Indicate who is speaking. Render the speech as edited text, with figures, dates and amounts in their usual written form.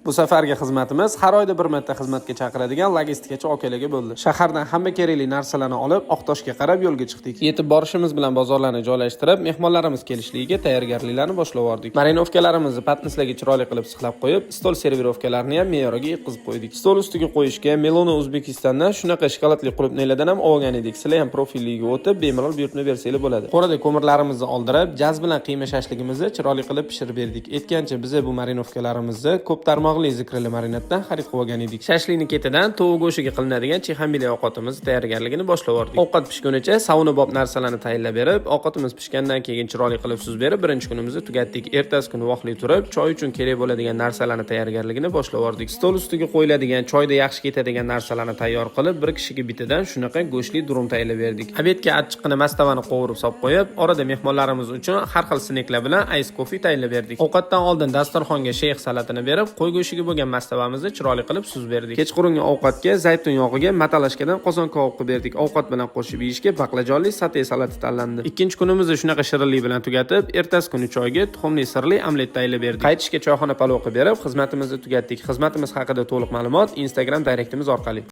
Speaker 1: Bu safargi xizmatimiz har oyda bir marta xizmatga chaqiradigan logistikachi akalarga bo'ldi. Shahardan hamma kerakli narsalarni olib, Oqtoshga qarab yo'lga chiqdik. Yetib borishimiz bilan bozorlarni joylashtirib, mehmonlarimiz kelishligiga tayyorgarliklarni boshlab yubordik. Marinovkalarimizni patnislarga chiroyli qilib sixlab qo'yib, stol servirovkalarini ham me'yoriga yetkazib qo'ydik. Stol ustiga qo'yishga Melona O'zbekistondan shunaqa shokoladli qulupnaylardan ham olgan edik. Sizlar ham profilligiga o'tib, bemalol buyurtma bersanglar bo'ladi. Qo'rada ko'mirlarimizni oldirib, jaz bilan qiyma shashligimizni chiroyli qilib pishirib berdik. Aytgancha, biz bu marinovkalarimizni ko'p tarmoqli Zikrli marinaddan xarid qilib olgan edik. Shashlikni ketidan tovuq go'shiga qilinadigan chexambili ovqatimizni tayyorgarligini boshlab yubordik. Ovqat pishgunicha sauna bob narsalarni tayinlab berib, ovqatimiz pishgandan keyin chiroyli qilib suzib berib, birinchi kunimizni tugatdik. Ertasi kuni vaqtli turib, choy uchun kerak bo'ladigan narsalarni tayyorgarligini boshlab yubordik. Stol ustiga qo'yiladigan, choyda yaxshi ketadigan narsalarni tayyor qilib, bir kishiga bittadan shunaqa go'shtli durum tayyorlab berdik. Обед ga achchiqqina mastavani qovurib solib qo'yib, orada mehmonlarimiz uchun har xil sneklar bilan ice coffee tayyorlab berdik. Ovqatdan oldin dasturxonga sheyx salatini berib, qo'y go'shiga bo'lgan mastavamizni chiroyli qilib suzib berdik. Kechqurungi ovqatga zaytun yog'iga matalashkadan qozon kabob qilib berdik. Ovqat bilan qo'shib yeyishga baqlajonli sote salati tanlandi. Ikkinchi kunimizni shunaqa shirinlik bilan tugatib, ertasi kuni choyga tuxumli sirli omlet tayyorlab berdik. Qaytishga choyxona palov qilib berib, xizmatimizni tugatdik. Xizmatimiz haqida to'liq ma'lumot Instagram direktimiz orqali.